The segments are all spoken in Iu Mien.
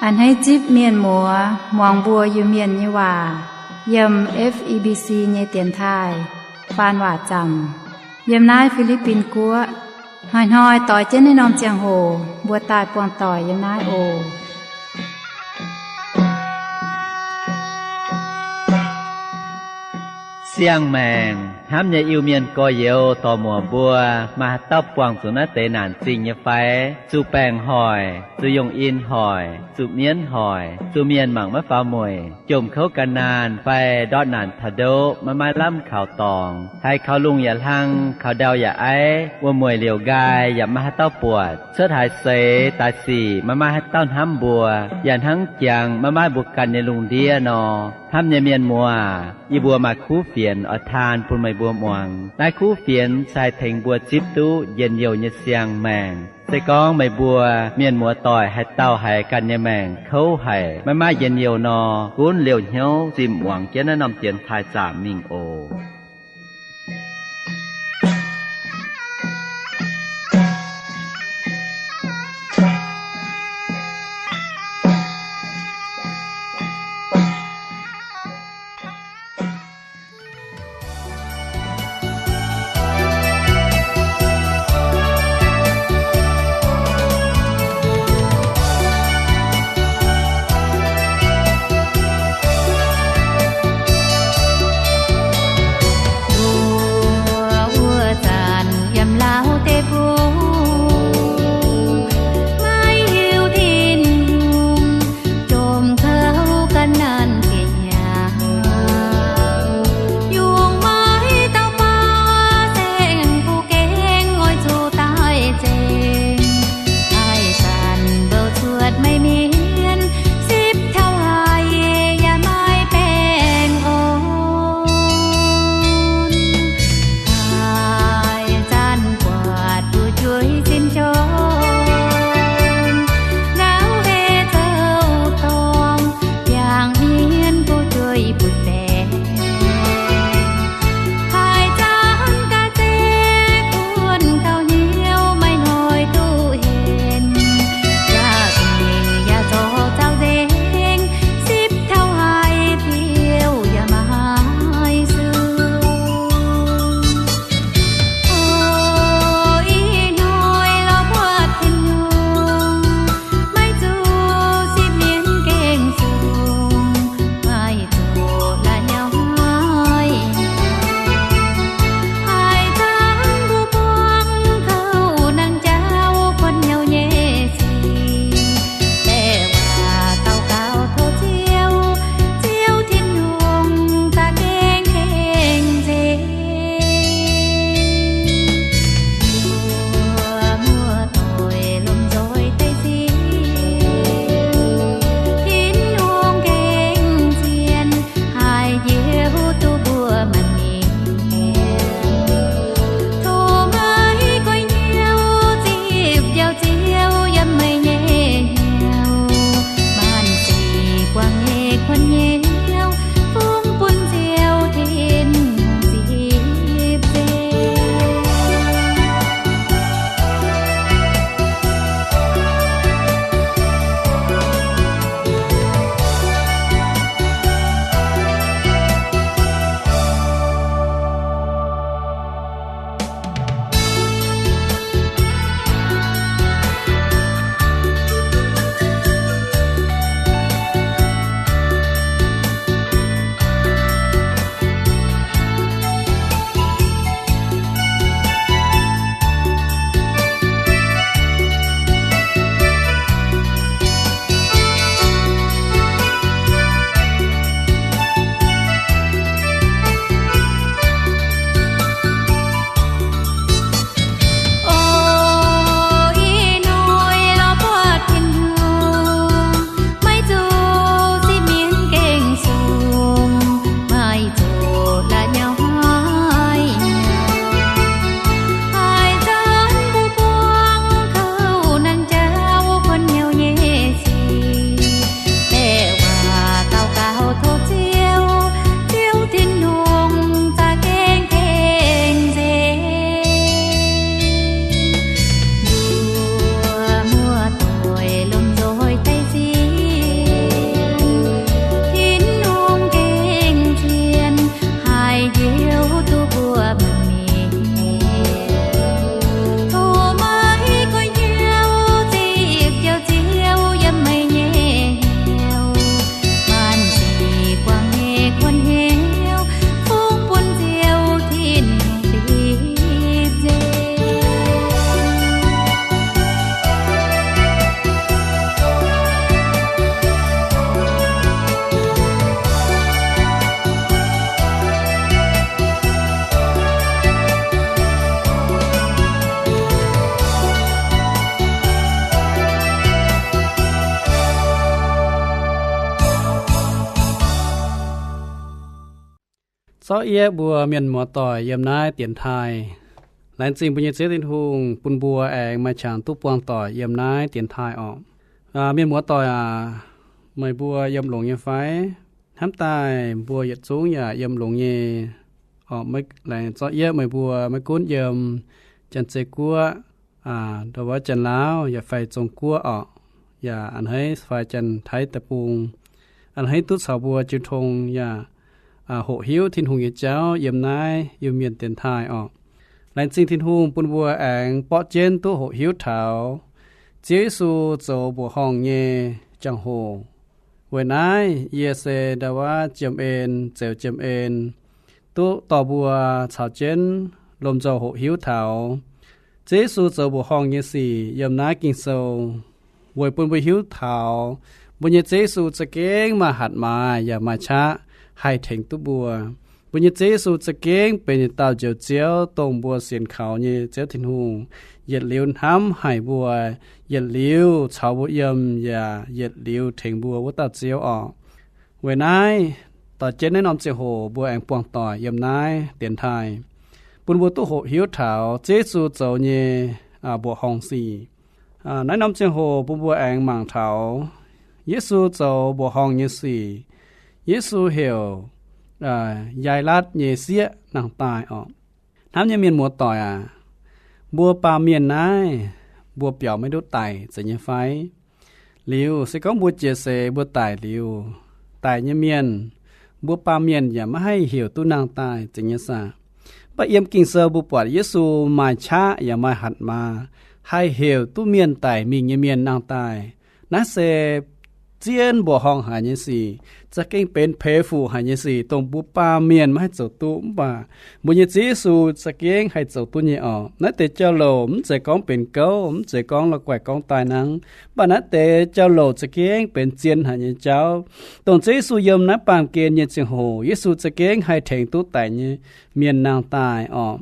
A'hneiv zipv mienh muoz muangx mbuo Iu-Mienh nyei waac yiem F E B C nyei dienx taaih faan waac zaamc yiem naaiv Fi^li^bin Guoqv. Hnoi-hnoi doix jienv naaiv norm ziangh hoc mbuo daaih buangh doic yiem naaiv oc. Siang-maengc hnamv nyei Iu-Mienh gorx-youz dorc-muoc mbuo, maaih haaix dauh buangh zuqc naaiv deix naanc zingh nyei fai? Zuqc baengc hoic, zuqc yongh in hoic, zuqc mienv hoic, zuqc mienh mangc maiv faaux mueic, jomc kouv gan naanh fai ndortv naanc taux ndoqv maiv maaih lamh kaux dorngx, haiz kaux lungh yaac hlang, kaux ndau yaac aiv, wuom-mueic liouc nqaai yaac maiv maaih haaix dauh buatc, cuotv haaix seix daaih sic maiv maaih haaix dauh hnamv mbuo, yaac hnangv jangx maiv maaih mbuo ganh nyei lungh ndiev nor. Hnamv nyei mienh muoz, yie mbuo maaih kuv fienx oix taan bun meih mbuo muangx. Naaiv kuv fienx se haih tengx mbuo zipv duqv njien-youh nyei siang-maengc. Se gorngv meih mbuo mienh muoz doic haaix dauh haiz ganh nyei maengc kouv haic, maiv maaih njien-youh nor, gunv liouh hnyouv zinh muangx jienv naaiv norm dienx taaih zaamc mingh oc. Mbuo wuov zanc yiem Laauv deic-bung, maiv hiuv Tin-Hungh, jomc kouv gan naanh Zorqv yiev mbuo mienh muoz-doic yiem naaiv dienx taaih. Laengz zingh mbuo nyei Ziouv Tin-Hungh bun mbuo aengx maaih qangx duqv buangh doic yiem naaiv dienx taaih orqc. Mienh muoz-doic aac, meih mbuo yiem longx nyei fai? Hnamv daaih mbuo yietc zungv yaac yiem longx nyei. Orqc, laengz zorqv yiev meih mbuo maiv gunv yiem Janx-Zei Guoqv, ndongc wuov Janx-Laauv yaac fai Zong-Guoqv orqc, yaac a'hneiv fai Janx-Taiv deic-bung, a'hneiv duqv caux mbuo jiu tong yaac hoqc hiuv Tin-Hungh nyei jauv yiem naaiv Iu-Mienh dienx taaih orqc. Laengz zingh Tin-Hungh bun mbuo aengx borqv jienv duqv hoqc hiuv taux Ziouv Yesu zoux mbuoqc horngh nyei jangx-hoc. Weic naaiv yie se ndau wuov jiem en, zeux jiem en, duqv dorh mbuo caux jienv lomh nzoih hoqc hiuv taux Ziouv Yesu zoux mbuoqc horngh nyei sic yiem naaiv Ging-Sou, weic bun mbuo hiuv taux mbuo nyei Ziouv Yesu za'gengh maaih hatc maaz yaac maaih qaqv haih tengx duqv mbuo. Mbuo nyei Ziouv Yesu za'gengh benx yietc dauh Njoux Ziouv, dongh mbuo sienx kaux nyei Ziouv Tin-Hungh, yietc liuz hnamv haic mbuo, yietc liuz caux mbuo yiem, yaac yietc liuz tengx mbuo wuov dauh Ziouv orqc. Weic naaiv, dorh jienv naaiv norm ziangh hoc mbuo aengx buangh doic yiem naaiv dienx taaih, bun mbuo duqv hoqc hiuv taux Ziouv Yesu zoux nyei mbuoqc horngh sic. Naaiv norm ziangh hoc bun mbuo aengx mangc taux Yesu zoux mbuoqc horngh nyei sic. Yesu heuc Yaailatv nyei sieqv nangh daaih orqc. Hnamv nyei mienh muoz-doic aac, mbuo baamh mienh naaiv, mbuo biaux maiv ndutv daic zeiz nyei fai? Liuz se gorngv mbuo jiex seix mbuo daic liuz, daic nyei mienh, mbuo baamh mienh yaac maiv haih heuc duqv nangh daaih zeiz nyei saah? Mv baac yiem Ging-Sou mbuo buatc Yesu maaih qaqv yaac maaih hatc maaz haih heuc duqv mienh daic mingh nyei mienh nangh daaih. Naaiv se zien mbuoqc horngh haic nyei sic, za'gengh benx peix fuc haic nyei sic, dongh mbuo baamh mienh maiv haih zoux duqv. Mv baac mbuo nyei Ziouv Yesu za'gengh haih zoux duqv nyei orqc. Naaiv deix jauv-louc mv zeiz gorngv benx gouv, mv zeiz gorngv la'guaih gorngv daaih hnangv. Mv baac naaiv deix jauv-louc za'gengh benx zien haic nyei jauv, dongh Ziouv Yesu yiem naaiv baamh gen nyei ziangh hoc, Yesu za'gengh haih tengx duqv daic nyei mienh nangh daaih orqc.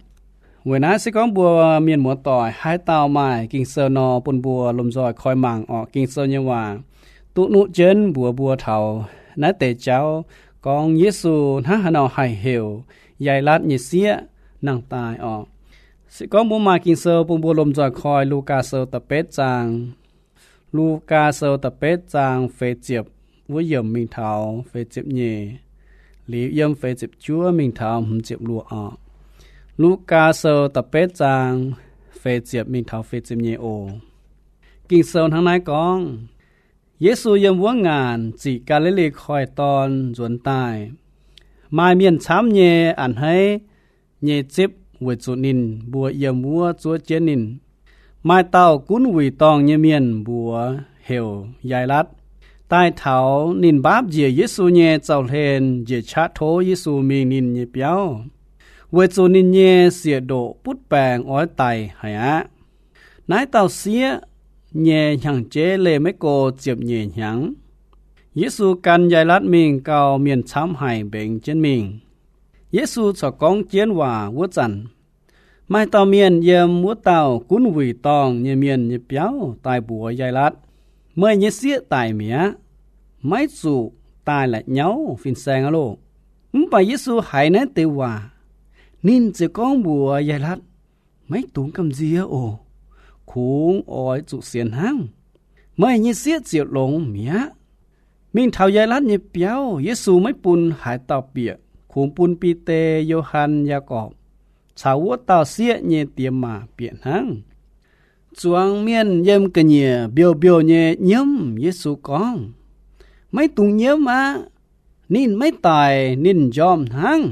Weic naaiv se gorngv mbuo mienh muoz-doic haaix dauh maaih Ging-Sou nor, bun mbuo lomh nzoih koi mangc orqc. Ging-Sou nyei waac duqv nuqv jienv mbuox mbuo taux naaiv deix jauv, gorngv Yesu hnangv haaix nor haih heuc Yaailatv nyei sieqv nangh daaih orqc. Se gorngv mbuo maaih Ging-Sou, bun mbuo lomh nzoih koi Lugaa Sou da'betv zaang. Lugaa Sou da'betv zaang feix ziepc wuov yiemc mingh taux feix ziepc nyeic, liuz yiem feix ziepc juov mingh taux hmz ziepc luoqc orqc. Lugaa Sou da'betv zaang feix ziepc mingh taux feix ziepc nyeic oc. Ging-Sou hnangv naaiv gorngv, Yesu yiem wuov ngaanc ziqc Gaa^li^li Koiv-Dorn nzuonx daaih. Maaih mienh camv nyei a'hneiv nyei zipv weic zuqc ninh mbuo yiem wuov zuov jienv ninh. Maaih dauh gunv wuic dorngh nyei mienh mbuox heuc Yaailatv, daaih taux ninh mbaapv njiec Yesu nyei zaux-hlen njiec qaqv tov Yesu mingh ninh nyei biauv, weic zuqc ninh nyei sieqv-ndoqc butv baengc oix daic haic aqv. Naaiv dauh sieqv nyei hnyangx-jeiv leih maiv go ziepc nyeic hnyangx. Yesu gan Yaailatv mingh gau, mienh camv haic mbengx jienv mingh. Yesu corc gorngv jienv waac wuov zanc, maaih dauh mienh yiem wuov dauh gunv wuic dorngh nyei mienh nyei biauv daaih mbuox Yaailatv, Meih nyei sieqv daic mi'aqv. Maiv zuqc daaih la'nyauv fin-saeng aqv loh. Mv baac Yesu haiz naaiv deix waac, ninh ziouc gorngv mbuox Yaailatv, Maiv dungx gamh nziex oc. Kungx oix zuqc sienx hnangv. Meih nyei sieqv ziouc longx mi'aqv. Mingh taux Yaailatv nyei biauv, Yesu maiv bun haaix dauh bieqc, kungx bun Bide, Yo^han, Yaagorpc caux wuov dauh sieqv nyei diex maac bieqc hnangv. Zuangx mienh yiem ga'nyiec mbiouh mbiouh nyei nyiemv Yesu gorngv, Maiv dungx nyiemv aqv. Ninh maiv daic, ninh njormh hnangv.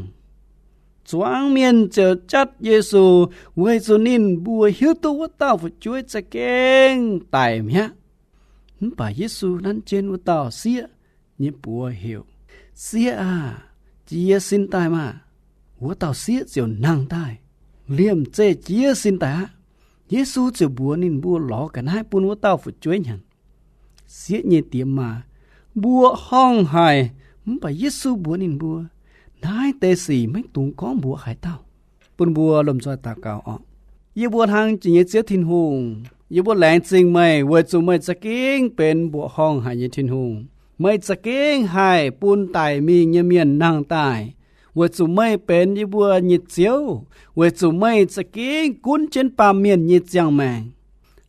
Zuangx mienh ziouc jatv Yesu, weic zuqc ninh mbuo hiuv duqv wuov dauh fu'jueiv za'gengh daic mi'aqv. Mv baac Yesu nanv jienv wuov dauh sieqv nyei buoz heuc, Sieqv aah! Jiex sin daaih maah! Wuov dauh sieqv ziouc nangh daaih, liemh zeih jiex sin daaih aqv. Yesu ziouc mbuox ninh mbuo lorz ga'naaiv bun wuov dauh fu'jueiv nyanc. Sieqv nyei diex maac mbuoqc horngh haic, mv baac Yesu mbuox ninh mbuo, Naaiv deix sic maiv dungx gorngv mbuox haaix dauh. Bun mbuo lomh nzoih daux gaux orqc. Yie mbuo hnangv jiex nyei Ziouv Tin-Hungh, yie mbuo laengz zingh meih weic zuqc meih za'gengh benx mbuoqc horngh haic nyei Tin-Hungh. Meih za'gengh haih bun daic mingh nyei mienh nangh daaih. weic zuqc meih benx yie mbuo nyei Ziouv, weic zuqc meih za'gengh gunv jienv baamh mienh nyei ziangh maengc.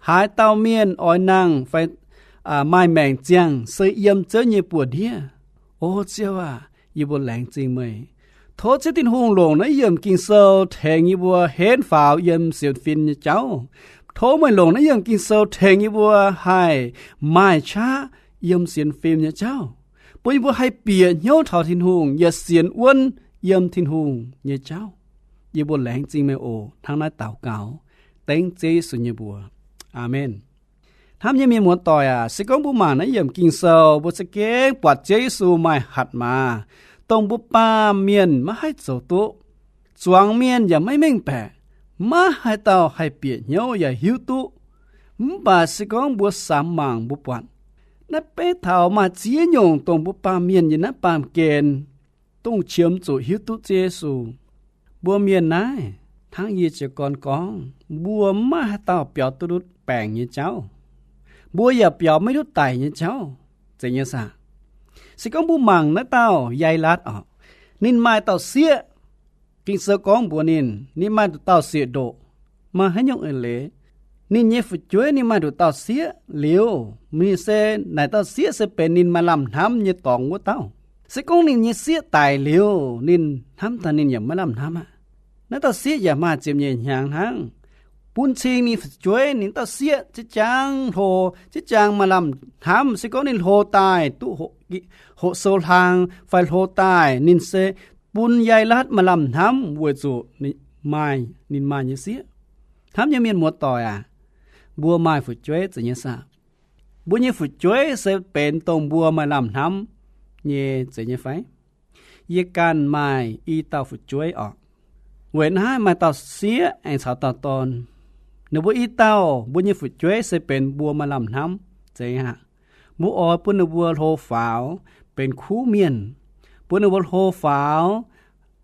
Haaix dauh mienh oix nangh fai maaih maengc ziangh se yiem Ziouv nyei buoz-ndiev. O Ziouv aah! Yie mbuo laengz zingh meih. Tov Ziouv Tin-Hungh longc naaiv yiemc Ging-Sou tengx yie mbuo henv faaux yiem sienx fim nyei jauv. Tov meih longc naaiv yiemc Ging-Sou tengx yie mbuo haih maaih qaqv yiem sienx fim nyei jauv, bun yie mbuo haih bieqc hnyouv taux Tin-Hungh yaac sienx wuonv yiem Tin-Hungh nyei jauv. Yie mbuo laengz zingh meih oc. Hnangv naaiv daux gaux dengv Ziouv Yesu nyei mbuox. Aamen. Hnamv nyei mienh muoz-doic aac, se gorngv mbuo mangc naaiv yiemc Ging-Sou, mbuo za'gengh buatc Ziouv Yesu maaih hatc maaz, dongh mbuo baamh mienh maiv haih zoux duqv. Zuangx mienh yaac maiv mengh baeqc, maiv haaix dauh haih bieqc hnyouv yaac hiuv duqv. Mv baac se gorngv mbuo samx mangc mbuo buatc, naaiv beiv taux maaih ziex nyungc dongh mbuo baamh mienh nyei naaiv baamh gen dongh qiemx zuqc hiuv duqv Ziouv Yesu. Mbuo mienh naaiv, hnangv yie jiez gorn gorngv, mbuo maiv maaih haaix dauh biaux duqv ndutv baengc nyei jauv. Mbuo yaac biaux maiv ndutv daic nyei jauv. Zeiz nyei saah? Se gorngv mbuo mangc naaiv dauh Yaailaatv oc, ninh maaih dauh sieqv. Ging-Sou gorngv mbuox ninh, ninh maaih nduqc dauh sieqv-ndoqc. Maaih haaix nyungc eix leiz? Ninh nyei fu'jueiv ninh maaih nduqc dauh sieqv liuz, ninh se, naaic dauh sieqv se benx ninh maaih lamh hnamv nyei dorngx wuov dauh. Se gorngv ninh nyei sieqv daic liuz, ninh hnamv daaih ninh yaac maiv lamh hnamv aqv. Naaiv dauh sieqv yaac maaih ziepc nyeic hnyangx hnangv. Bun cing ninh fu'jueiv, ninh dauh sieqv ziex jaang hlo, ziex jaang maaih lamh hnamv. Se gorngv ninh hlo daaih duqv hoqc sou hlang fai hlo daaih, ninh se bun Yaailaatv maaih lamh hnamv weic zuqc ninh maaih, ninh maaih nyei sieqv. Hnamv nyei mienh muoz-doic aac, mbuo maaih fu'jueiv zeiz nyei saah? Mbuo nyei fu'jueiv se benx dongh mbuo maaih lamh hnamv nyei zeiz nyei fai? Yie ganh maaih i dauh fu'jueiv oc. Weic naaiv maaih dauh sieqv aengx caux dauh dorn. Ninh mbuo i dauh mbuo nyei fu'jueiv se benx mbuo maaih lamh hnamv zeiz aqv. Mbuo oix bun ninh mbuo hlo faaux benx kuv mienh, bun ninh mbuo hlo faaux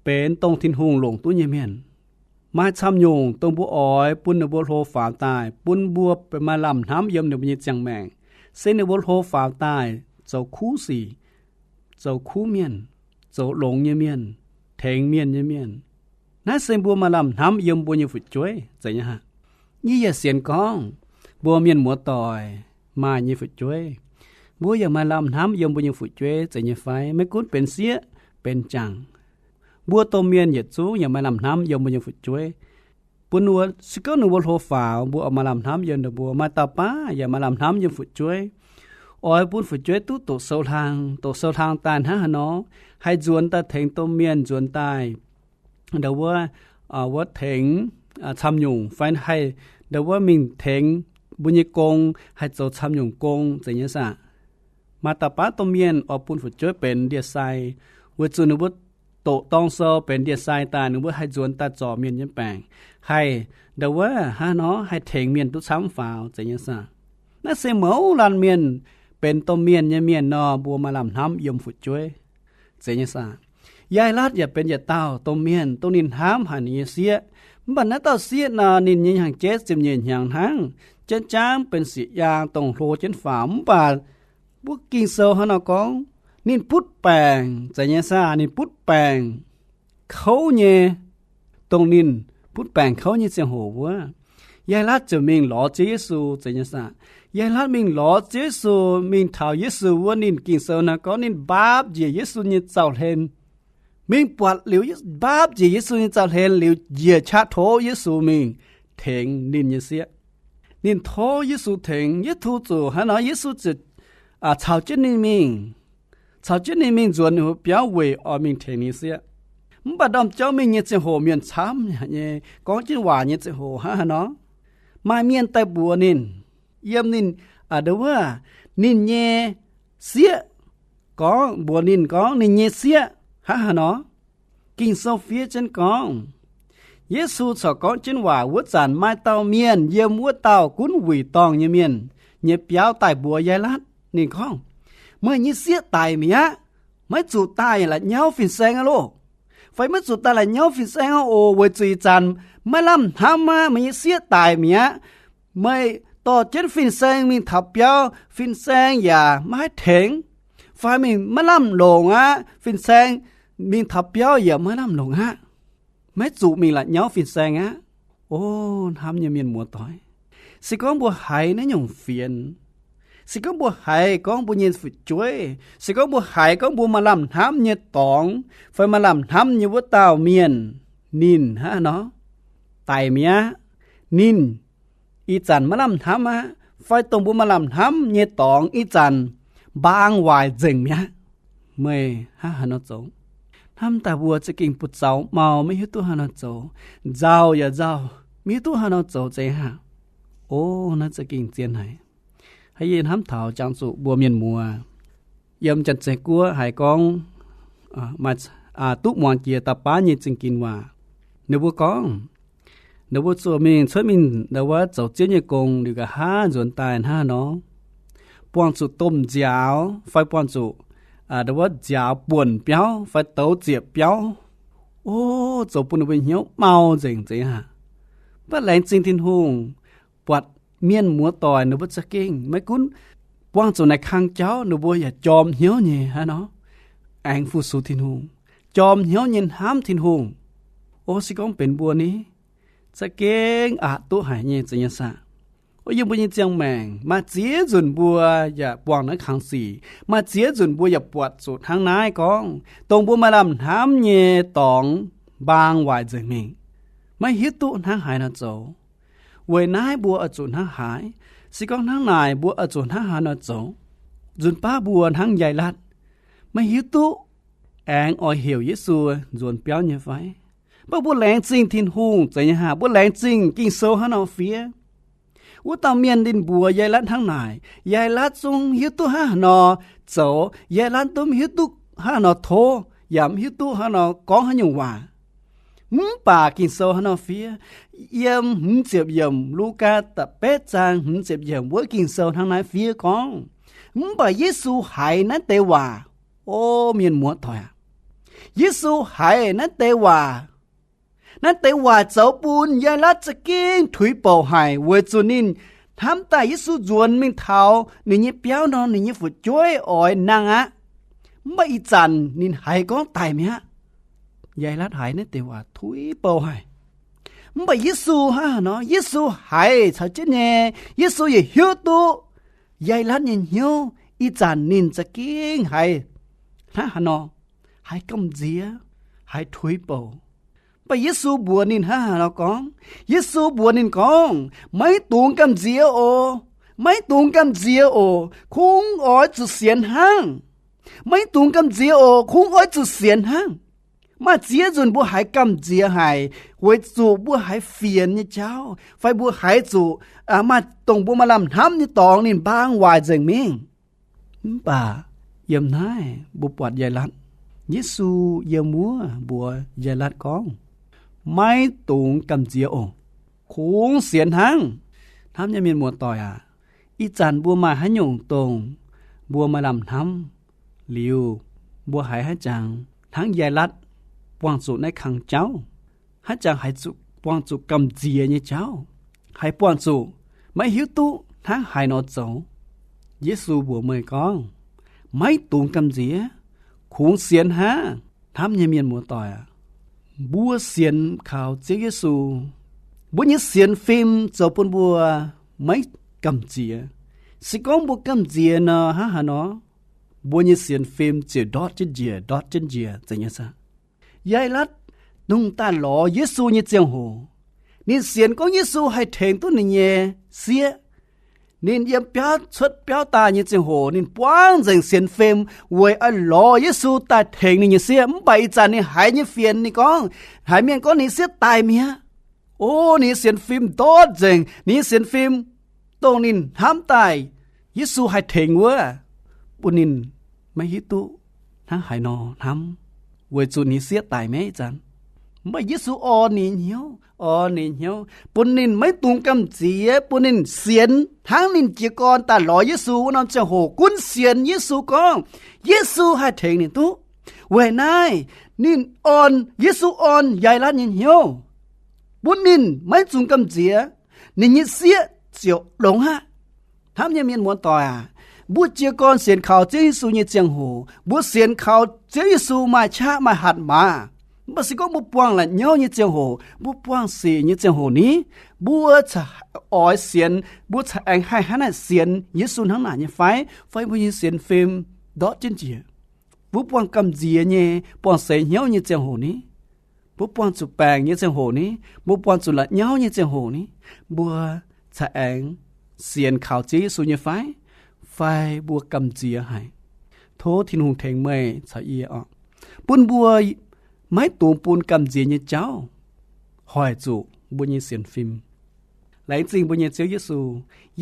benx dongh Tin-Hungh longc duqv nyei mienh. Maaih camv nyungc dongh mbuo oix bun ninh mbuo hlo faaux daaih, bun mbuo maaih lamh hnamv yiem ninh mbuo nyei ziangh maengc, se ninh mbuo hlo faaux daaih zoux kuv sic, zoux kuv mienh, zoux longx nyei mienh, tengx mienh nyei mienh. Naaiv se mbuo maaih lamh hnamv yiem mbuo nyei fu'jueiv zeiz nyei aqv. Yie yaac sienx gorngv mbuo mienh muoz-doic maaih nyei fu'jueiv, mbuo yaac maaih lamh hnamv yiem mbuo nyei fu'jueiv zeiz nyei fai? Maiv gunv benx sieqv benx jangc, mbuo domh mienh yietc zungv yaac maaih lamh hnamv yiem mbuo nyei fu'jueiv. Bun ninh mbuo, se gorngv ninh mbuo hlo faaux, mbuo oix maaih lamh hnamv yiem ninh mbuo. Maaih dauh baav yaac maaih lamh hnamv yiem fu'jueiv, oix bun fu'jueiv duqv doqc sou hlang. Doqc sou hlang daaih hnangv haaix nor? Haih nzuonx daaih tengx domh mienh, nzuonx daaih ndau wuov, wuov tengx camv nyungc fai haih ndau wuov mingh tengx mbuo nyei gong, haih zoux camv nyungc gong zeiz nyei saah? Maaih dauh baav domh mienh oix bun fu'jueiv benx ndie-sai, weic zuqc ninh mbuo doqc dorng sou benx ndie-sai daaih, ninh mbuo haih nzuonx daaih zorc mienh nyei baengc, haih ndau wuov hnangv haaix nor haih tengx mienh duqv camv faaux zeiz nyei saah? Naaiv se mouz laanh mienh benx domh mienh nyei mienh nor, mbuo maaih lamh hnamv yiem fu'jueiv zeiz nyei saah? Yaailaatv yaac benx yietc dauh domh mienh dongh ninh hnamv haic ninh nyei sieqv. Mv baac naaiv dauh sieqv nor, ninh nyei hnyangx-jeiv ziepc nyeic hnyangx hnangv, janv jaang benx siec yaang dongh hlo jienv faaux. Mv baac mbuo Ging-Sou hnangv nor gorngv, ninh butv baengc zeiz nyei saah? Ninh butv baengc kouv nyei, dongh ninh butv baengc kouv nyei ziangh hoc wuov, Yaailaatv ziouc mingh lorz Ziouv Yesu zeiz nyei saah? Yaailaatv mingh lorz Ziouv Yesu, mingh taux Yesu wuov, ninh, Ging-Sou nor gorngv ninh mbaapv njiec Yesu nyei zaux-hlen. Mingh buatc liuz, mbaapv njiec Yesu nyei zaux-hlen liuz, njiec qaqv tov Yesu mingh tengx ninh nyei sieqv. Ninh tov Yesu tengx. Yietv tov zuqc hnangv nor, Yesu ziouc caux jienv ninh mingh, caux jienv ninh mingh nzuonx ninh mbuo biauv weic oix mingh tengx ninh sieqv. Mv baac ndorm jauv mingh nyei ziangh hoc mienh camv nyei, gorngv jienv waac nyei ziangh hoc hnangv haaix nor, maaih mienh daaih mbuox ninh, yiem ninh, ndo wuov, ninh nyei sieqv, gorngv mbuox ninh gorngv ninh nyei sieqv hnangv haaix nor. Ging-Sou fiev jienv gorngv, Yesu corc gorngv jienv waac wuov zanc, maaih dauh mienh yiem wuov dauh gunv wuic dorngh nyei mienh nyei biauv daaih mbuox Yaailaatv. Ninh gorngv, Meih nyei sieqv daic mi'aqv. Maiv zuqc daaih la'nyauv fin-saeng aqv loh. Fai maiv zuqc daaih la'nyauv fin-saeng aqv oc, weic zuqc ih zanc maiv lamh hnamv aqv. Meih nyei sieqv daic mi'aqv. Meih dorh jienv fin-saeng mingh taux biauv, fin-saeng yaac maiv haih tengx. Fai mingh maiv lamh longc aqv, fin-saeng mingh taux biauv yaac maiv lamh longc aqv. Maiv zuqc mingh la'nyauv fin-saeng aqv. O hnamv nyei mienh muoz-doic, se gorngv mbuo haiz naaiv nyungc fienx, se gorngv mbuo haiz gorngv mbuo nyei fu'jueiv, se gorngv mbuo haiz gorngv mbuo maaih lamh hnamv nyei dorngx fai maaih lamh hnamv nyei wuov dauh mienh, ninh hnangv haaix nor, daic mi'aqv. Ninh ih zanc maiv lamh hnamv aqv, fai dongh mbuo maaih lamh hnamv nyei dorngx ih zanc mbaang waaic nzengc mi'aqv. Meih hnangv haaix nor zoux? Hnamv daaih mbuo za'gengh buoz-zaux mau, maiv hiuv duqv haaix nor zoux. Nzauh yaac nzauh, maiv hiuv duqv haaix nor zoux zeiz aqv. O, naaiv za'gengh zien haic. Haiz yie hnamv taux jangx zuqc mbuo mienh muoz yiem Janx-Zeiz Guoqv haiz gorngv maaih duqv muangx jiex dauh baav nyei zingh ginx waac. Ninh mbuo gorngv, ninh mbuo zuqc mingh cuotv mingh ndau wuov zoux Ziouv nyei gong liuz nqa'haav nzuonx daaih hnangv haaix nor, buangh zuqc domh nziaaux fai buangh zuqc ndau wuov nziaaux buonc biauv fai douz ziepc biauv. O, zoux bun ninh mbuo hnyouv mau nzengc zeiz aqv. Mv baac laengz zingh Tin-Hungh, buatc mienh muoz-doic ninh mbuo za'gengh maiv gunv buangh zuqc naaic kang jauv, ninh mbuo yaac jorm hnyouv nyei hnangv nor, aengx fu-sux Tin-Hungh, jorm hnyouv nyei hnamv Tin-Hungh. O, se gorngv benx mbuo ni, za'gengh aqc duqv haic nyei zeiz nyei saah? O, yiem mbuo nyei ziangh maengc maaih ziex nzunc mbuo yaac buangh naaiv kang sic, maaih ziex nzunc mbuo yaac buatc zuqc hnangv naaiv gorngv dongh mbuo maaih lamh hnamv nyei dorngx mbaang waaic nzengc mingh, maiv hiuv duqv hnangv haaix nor zoux. Weic naaiv mbuo oix zuqc hnangv haaix? Se gorngv hnangv naaic mbuo oix zuqc hnangv haaix nor zoux? Nzunc baav mbuo hnangv Yai^latv, maiv hiuv duqv aengx oix heuc Yesu nzuonx biauv nyei fai? Mv baac mbuo laengz zingh Tin-Hungh zeiz nyei hnangv, mbuo laengz zingh Ging-Sou hnangv nor fiev. Wuov dauh mienh ninh mbuox Yai^latv hnangv naaic, Yai^latv zungv hiuv duqv hnangv haaix nor zoux, Yai^latv duqv mv hiuv duqv hnangv haaix nor tov, yaac mv hiuv duqv hnangv haaix nor gorngv haaix nyungc waac. Mv baac Ging-Sou hnangv nor fiev, yiem hmz ziepc yiemc, Lugaa da'betv zaang hmz ziepc yiemc wuov Ging-Sou hnangv naaiv fiev gorngv, mv baac Yesu haiz naaiv deix waac. O mienh muoz-doic aac, Yesu haiz naaiv deix waac. Naaiv deix waac zoux bun Yai^latv za'gengh tuix bouc haic weic zuqc ninh hnamv daaih Yesu nzuonx mingh taux ninh nyei biauv nor, ninh nyei fu'jueiv oix nangh aqv. Mv baac ih zanc ninh haiz gorngv daic mi'aqv. Yai^latv haiz naaiv deix waac tuix bouc haic. Mv baac Yesu hnangv haaix nor? Yesu haiz caux jienv nyei. Yesu yaac hiuv duqv Yai^latv nyei hnyouv ih zanc ninh za'gengh haiz hnangv haaix nor, haiz gamh nziex, haiz tuix bouc. Mv baac Yesu mbuox ninh hnangv haaix nor gorngv? Yesu mbuox ninh gorngv, Maiv dungx gamh nziex oc. Maiv dungx gamh nziex oc. Kungx oix zuqc sienx hnangv. Maiv dungx gamh nziex oc. Kungx oix zuqc sienx hnangv. Maaih ziex nzunc mbuo haiz gamh nziex haic weic zuqc mbuo haiz fienx nyei jauv fai mbuo haiz zuqc maaih dongh mbuo maaih lamh hnamv nyei dorngx ninh mbaang waaic nzengc mingh. Mv baac yiem naaiv mbuo buatc Yai^latv, Yesu yiem wuov mbuox Yai^latv gorngv, Maiv dungx gamh nziex oc. Kungx sienx hnangv. Hnamv nyei mienh muoz-doic aac, ih zanc mbuo maaih haaix nyungc dongh mbuo maaih lamh hnamv liuz, mbuo haiz haiv jangx hnangv Yai^latv buangh zuqc naaiv kang jauv, haiv jangx haiz zuqc buangh zuqc gamh nziex nyei jauv, haiz buangh zuqc maiv hiuv duqv hnangv haaix nor zoux. Yesu mbuox meih gorngv, Maiv dungx gamh nziex. Kungx sienx hnangv. Hnamv nyei mienh muoz-doic aac, mbuo sienx kaux Ziouv Yesu, mbuo nyei sienx fim zoux bun mbuo maiv gamh nziex. Se gorngv mbuo gamh nziex nor, hnangv haaix nor? Mbuo nyei sienx fim ziouc ndortv jienv njiec, ndortv jienv njiec, zeiz nyei saah? Yai^latv dungh daaih lorz Yesu nyei ziangh hoc, ninh sienx gorngv Yesu haih tengx duqv ninh nyei sieqv. Ninh yiem biauv cuotv biauv daaih nyei ziangh hoc ninh buangv nzengc sienx fim weic oix lorz Yesu daaih tengx ninh nyei sieqv. Mv baac ih zanc ninh haiz nyei fienx, ninh gorngv, haiz mienh gorngv ninh sieqv daic mi'aqv. O, ninh nyei sienx fim ndortv nzengc. Ninh nyei sienx fim, dongh ninh hnamv daaih Yesu haih tengx wuov, bun ninh maiv hiuv duqv hnangv haaix nor hnamv, weic zuqc ninh sieqv daic mi'aqv ih zanc. Mv baac Yesu orn ninh hnyouv, orn ninh hnyouv, bun ninh maiv dungx gamh nziex, bun ninh sienx hnangv ninh jiez gorn daaih lorz Yesu wuov norm ziangh hoc gunv sienx Yesu gorngv Yesu haih tengx ninh duqv. Weic naaiv ninh orn, Yesu orn Yai^latv nyei hnyouv, bun ninh maiv dungx gamh nziex, ninh nyei sieqv ziouc longx aqv. Hnamv nyei mienh muoz-doic aac, Mbuo jiez gorn sienx kaux Ziouv Yesu nyei ziangh hoc, mbuo sienx kaux Ziouv Yesu maaih qaqv maaih hatc maaz. Mv baac se gorngv mbuo buangh la'nyauv nyei ziangh hoc, mbuo buangh sic nyei ziangh hoc ni, mbuo oix sienx, mbuo cingx aengx haih hnangv naaic sienx Yesu hnangv naaic nyei fai? Fai mbuo nyei sienx fim ndortv jienv njiec? Mbuo buangh gamh nziex nyei, buangh seix hnyouv nyei ziangh hoc ni, mbuo buangh zuqc baengc nyei ziangh hoc ni, mbuo buangh zuqc la'nyauv nyei ziangh hoc ni, mbuo cingx aengx sienx kaux Ziouv Yesu nyei fai? Fai mbuo gamh nziex haic? Tov Tin-Hungh tengx meih caux yie oc, bun mbuo maiv dungx bun gamh nziex nyei jauv hoic zuqc mbuo nyei sienx fim. Laengz zingh mbuo nyei Ziouv Yesu.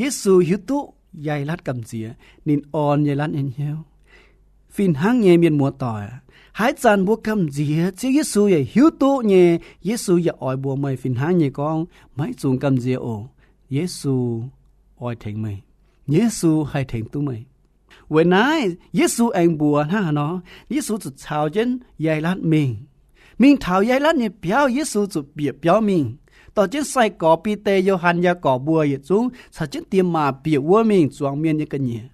Yesu hiuv duqv yaac latv gamh nziex, ninh orn yaac latv nyei hnyouv. Fih hnangv nyei, mienh muoz-doic, haaix zanc mbuo gamh nziex, Ziouv Yesu yaac hiuv duqv nyei. Yesu yaac oix mbuox meih fih hnangv nyei gorngv, maiv dungx gamh nziex oc. Yesu oix tengx meih. Yesu haih tengx duqv meih. Weic naaiv Yesu aengx mbuox hnangv haaix nor? Yesu zuqc caux jienv Yailatv mingh. Mingh taux Yailatv nyei biauv, Yesu zuqc bieqc biauv mingh. Dorh jienv sai-gorx Bide, Yo^han, Yaagorpc mbuo yietc zungv caux jienv diex maac bieqc wuov mingh zuangx mienh nyei ga'nyiec.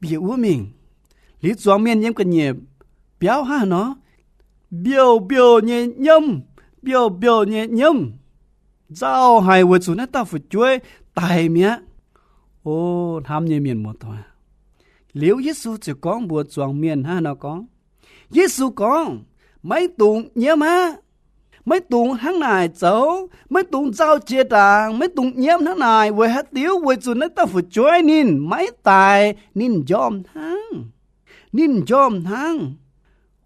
Bieqc wuov mingh. Liuz zuangx mienh yiem ga'nyiec biauv hnangv haaix nor? Mbiouh mbiouh nyei nyiemv, mbiouh mbiouh nyei nyiemv, nzauh haic weic zuqc naaiv dauh fu'jueiv daic mi'aqv. O hnamv nyei mienh muoz-doic, liuz Yesu ziouc gorngv mbuox zuangx mienh hnangv haaix nor gorngv? Yesu gorngv, maiv dungx nyiemv aqv. Maiv dungx hnangv naaic zoux. Maiv dungx nzauh jiex ndaangc. Maiv dungx nyiemv hnangv naaic. Weic haaix diuc? Weic zuqc naaiv dauh fu'jueiv ninh maiv daic, ninh njormh hnangv. Ninh njormh hnangv.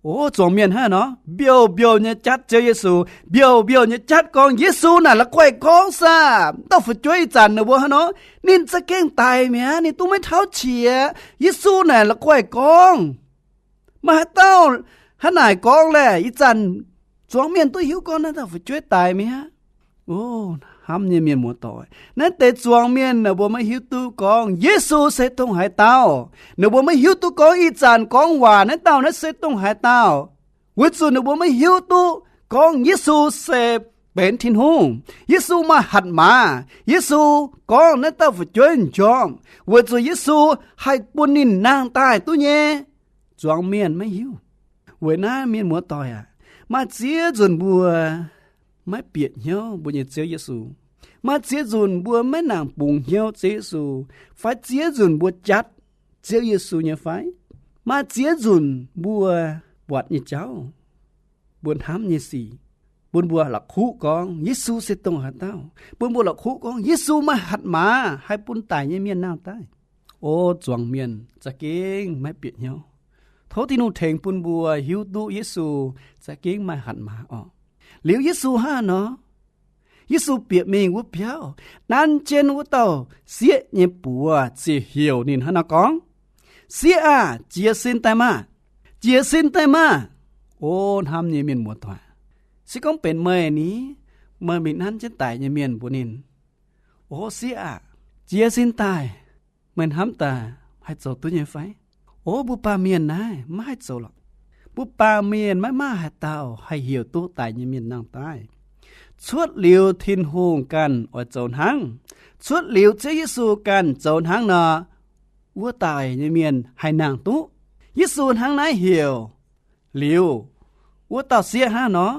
O zuangx mienh hnangv haaix nor? Mbiouh mbiouh nyei jatv Ziouv Yesu. Mbiouh mbiouh nyei jatv gorngv, Yesu naaic la'guaih gorngv saah? Dauh fu'jueiv ih zanc ninh mbuo hnangv haaix nor? Ninh za'gengh daic mi'aqv. Ninh duqv maiv tauv qiex. Yesu naaic la'guaih gorngv. Maaih haaix dauh hnangv naaic gorngv laeh? Ih zanc zuangx mienh duqv hiuv gorngv naaiv dauh fu'jueiv daic mi'aqv. O hnamv nyei mienh muoz-doic, naaiv deix zuangx mienh ninh mbuo maiv hiuv duqv gorngv Yesu se dongh haaix dauh. Ninh mbuo maiv hiuv duqv gorngv ih zanc gorngv waac naaiv dauh naaiv se dongh haaix dauh. Weic zuqc ninh mbuo maiv hiuv duqv gorngv Yesu se benx Tin-Hungh. Yesu maaih hatc maaz. Yesu gorngv naaiv dauh fu'jueiv njormh weic zuqc Yesu haih bun ninh nangh daaih duqv nyei. Zuangx mienh maiv hiuv. Weic naaiv mienh muoz-doic aac, maaih ziex nzunc mbuo maiv bieqc hnyouv mbuo nyei Ziouv Yesu. Maaih ziex nzunc mbuo maiv nangc bungx hnyouv Ziouv Yesu, fai ziex nzunc mbuo jatv Ziouv Yesu nyei fai? Maaih ziex nzunc mbuo buatc nyei jauv, mbuo hnamv nyei sic, bun mbuo la'kuqv gorngv Yesu se dongh haaix dauh, bun mbuo la'kuqv gorngv Yesu maaih hatc maaz haih bun daic nyei mienh nangh daaih. O zuangx mienh za'gengh maiv bieqc hnyouv. Tov Tin-Hungh tengx bun mbuo hiuv duqv Yesu za'gengh maaih hatc maaz orqc. Liuz Yesu hnangv haaix nor? Yesu bieqc mingh wuov biauv, nanv jienv wuov dauh sieqv nyei buoz ziouc heuc ninh hnangv haaix nor gorngv, Sieqv aah! Jiez sin daaih maah! Jiez sin daaih maah! O hnamv nyei mienh muoz-doic, se gorngv benx meih ni, meih mingh nanv jienv daic nyei mienh mbuox ninh, O sieqv aah! Jiez sin daaih. Meih hnamv daaih haih zoux duqv nyei fai? O mbuo baamh mienh naaiv maiv haih zoux lorqc. Mbuo baamh mienh maiv maaih haaix dauh haih heuc duqv daic nyei mienh nangh daaih. Cuotv liuz Tin-Hungh ganh oix zoux hnangv, cuotv liuz Ziouv Yesu ganh zoux hnangv nor, wuov daic nyei mienh haih nangh duqv. Yesu hnangv naaiv heuc liuz, wuov dauh sieqv hnangv nor,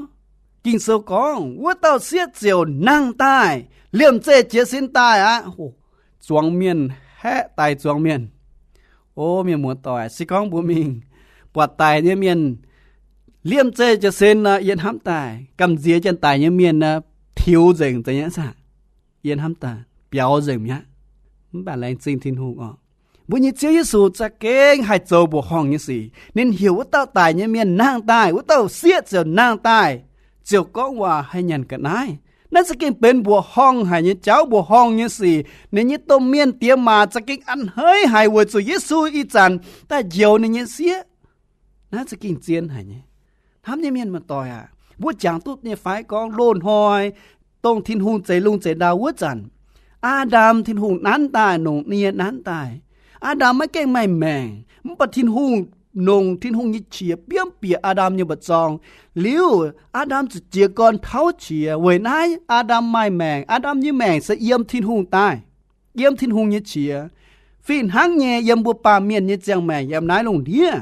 Ging-Sou gorngv wuov dauh sieqv ziouc nangh daaih, liemh zeih jiez sin daaih aqv. Zuangx mienh haeqv daix zuangx mienh. O mienh muoz-doic, se gorngv mbuo mingh buatc daic nyei mienh liemh zeih jiez sin nor, yie hnamv daaih gamh nziex jienv daic nyei mienh nor, tiux nzengc zeiz nyei saah? Yie hnamv daaih biaux nzengc mi'aqv. Mv baac laengz zingh Tin-Hungh orqc, mbuo nyei Ziouv Yesu za'gengh haih zoux mbuoqc horngh nyei sic. Ninh heuc wuov dauh daic nyei mienh nangh daaih, wuov dauh sieqv ziouc nangh daaih, ziouc gorngv waac haih nyanc ga'naaiv. Naaiv za'gengh benx mbuoqc horngh haic nyei jauv, mbuoqc horngh nyei sic. Ninh nyei domh mienh diex maac za'gengh a'hneiv haic weic zuqc Yesu ih zanc daaih njoux ninh nyei sieqv. Naaiv za'gengh zien haic nyei. Hnamv nyei mienh muoz-doic aac, mbuo jangx duqv nyei fai gorngv loz-hnoi dongh Tin-Hungh zeix lungh zeix ndau wuov zanc, Aa^ndam, Tin-Hungh nanv daaih, nongc nie nanv daaih. Aa^ndam maiv gaengh maaih maengc, mv baac Tin-Hungh, nongc Tin-Hungh nyei qiex biomv bieqc Aa^ndam nyei mba'zorng. Liuz Aa^ndam zuqc jiez gorn tauv qiex. Weic naaiv Aa^ndam maaih maengc. Aa^ndam nyei maengc se yiem Tin-Hungh daaih, yiem Tin-Hungh nyei qiex. Fih hnangv nyei, yiem mbuo baamh mienh nyei ziangh maengc yiem naaiv lungh ndiev,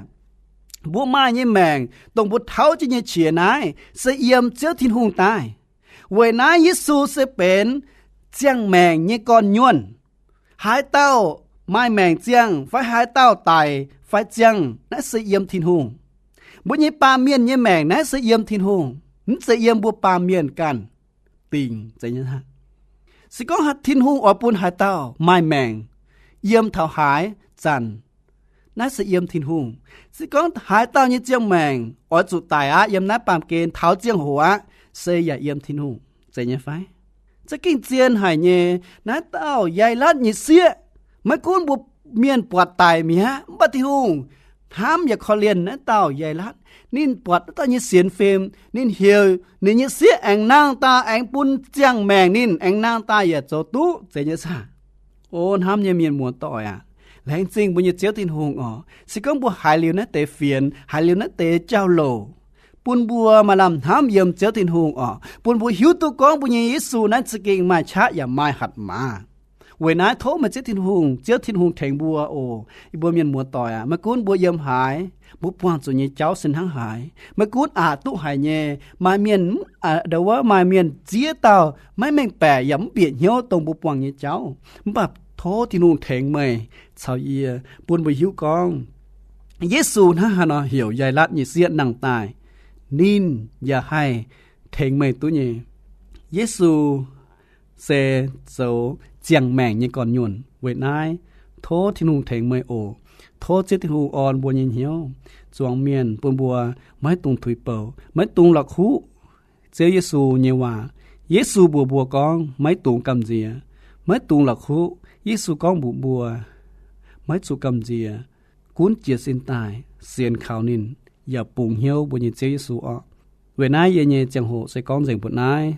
mbuo maaih nyei maengc, dongh mbuo tauv jienv nyei qiex naaiv, se yiem Ziouv Tin-Hungh daaih. Weic naaiv Yesu se benx ziangh maengc nyei gorn-nyuonh. Haaix dauh maaih maengc ziangh fai haaix dauh daic fai ziangh, naaiv se yiem Tin-Hungh. Mbuo nyei baamh mienh nyei maengc naaiv se yiem Tin-Hungh, mv zeiz yiem mbuo baamh mienh ganh dingc. Se gorngv Tin-Hungh oix bun haaix dauh maaih maengc yiem taux haaix zanc, naaiv se yiem Tin-Hungh. Se gorngv haaix dauh nyei ziangh maengc oix zuqc daic aqv, yiem naaiv baamh gen taux ziangh hoc aqv, se yaac yiem Tin-Hungh. Zeiz nyei fai? Za'gengh zien haic nyei. Naaiv dauh Yaailatv nyei sieqv, maiv gunv mbuo mienh buatc daic mi'aqv, mv baac Tin-Hungh hnamv yaac korv-lienh naaiv dauh Yaailatv. Ninh buatc naaiv dauh nyei sienx fim, ninh heuc ninh nyei sieqv aengx nangh daaih, aengx bun ziangh maengc ninh, aengx nangh daaih yaac zoux duqv. Zeiz nyei saah? O hnamv nyei mienh muoz-doic aac, laengz zingh mbuo nyei Ziouv Tin-Hungh oc. Se gorngv mbuo haiz liuz naaiv deix fienx, haiz liuz naaiv deix jauv-louc, bun mbuo maaih lamh hnamv yiem Ziouv Tin-Hungh oc. Bun mbuo hiuv duqv gorngv mbuo nyei Yesu naaiv za'gengh maaih qaqv yaac maaih hatc maaz. Weic naaiv tov meih Ziouv Tin-Hungh, Ziouv Tin-Hungh tengx mbuo oc. Yie mbuo mienh muoz-doic aac, maiv gunv mbuo yiem haaix, mbuo buangh zuqc nyei jauv se hnangv haaix, maiv gunv aqc duqv haic nyei, maaih mienh, ndo wuov maaih mienh ziex dauh maiv mengh baeqc yaac mv bieqc hnyouv dongh mbuo buangh nyei jauv. Mv baac tov Tin-Hungh tengx meih caux yie, bun mbuo hiuv gorngv Yesu hnangv haaix nor heuc Yaailatv nyei sieqv nangh daaih, ninh yaac haih tengx meih duqv nyei. Yesu se zoux ziangh maengc nyei gorn-nyuonh. Weic naaiv, tov Tin-Hungh tengx meih oc. Tov Ziouv Tin-Hungh orn mbuo nyei hnyouv, zuangx mienh, bun mbuo maiv dungx tuix bouc, maiv dungx la'kuqv Ziouv Yesu nyei waac. Yesu mbuox mbuo gorngv maiv dungx gamh nziex, maiv dungx la'kuqv. Yesu gorngv mbuox mbuo maiv zuqc gamh nziex, gunv jiez sin daaih sienx kaux ninh, yaac bungx hnyouv mbuo nyei Ziouv Yesu orqc. Weic naaiv yie nyei ziangh hoc se gorngv nzengc mbuoqc naaiv.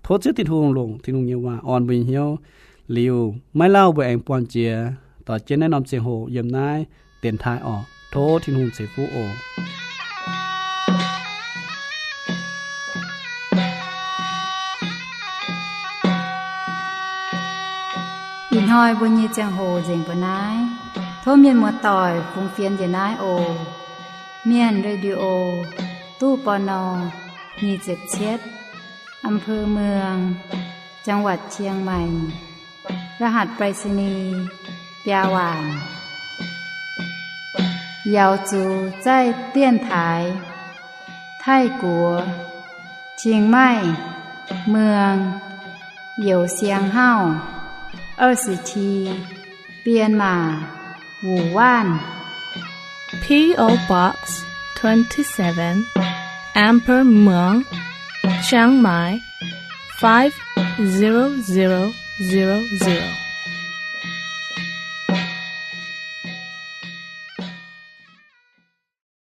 Tov Ziouv Tin-Hungh longc Tin-Hungh nyei waac orn mbuo nyei hnyouv. Liuz maiv lauh mbuo aengx buangh jiex doix jienv naaiv norm ziangh hoc yiem naaiv dienx taaih orqc. Tov Tin-Hungh ceix fuqv oc. Ih hnoi mbuo nyei ziangh hoc nzengc mbuoqc naaiv. Tov mienh muoz-doic fungx fienx njiec naaiv oc. Mienh Radio, ตู้ ปณ. nyic ziepc cietv, อำเภอเมือง จังหวัดเชียงใหม่ รหัสไปรษณีย์ biaa waanc. 咬竹在电台，泰国清迈 เมือง 有香号 二十七 编码 五万. P O Box twenty-seven, Amber Muang, Chiang Mai, five zero zero zero zero.